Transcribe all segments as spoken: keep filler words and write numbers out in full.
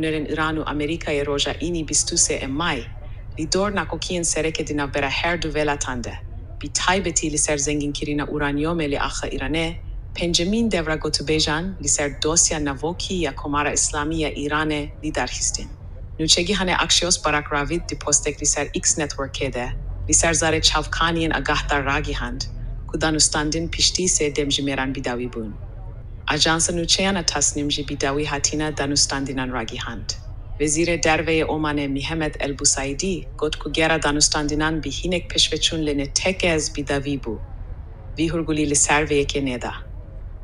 Nêrên Îran û Amerîkayê roja înî bîst û sê ê May li dor nakokiyên sereke di navbera her du welatan de, bi taybetî li ser zengînkirina uranyomê li axa Îranê, pêncemîn devra gotûbêjan li ser dosya navokî ya Komara Îslamî ya Îranê li dar xistin. Nûçegihanê Axios Barak Ravid di postek li ser X Networkê de li ser zarê çavkaniyên agahdar ragihand ku danûstandin piştî sê demjimêran bi dawî bûn. Ajansa nûçeyan a Tasnim jî bi dawî hatina danûstandinan ragihand. Wezîrê Derve yê Omanê Mihemed El Busaidî got ku gera danûstandinan bi hinek pêşveçûn lê ne tekez bi dawî bû. Vî hûrgulî li ser vê yekê nêda.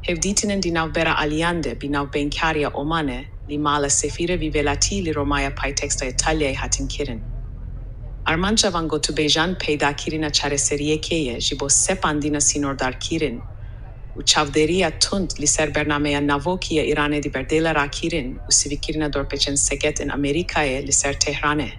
Hevdîtinên di navbera aliyan de bi navbeynkariya Omanê li mala sefîrê vî welatî li Romaya paytexta Îtalyayê hatin kirin. Armanca van gotûbêjan peydakirina çareseriyekê ye ji bo sepandina sînordarkirin û çavdêriya tund li ser bernameya navokî ya Îranê di berdêla rakirin û sivîkirina dorpêçên seket ên Amerîkayê li ser Tehranê.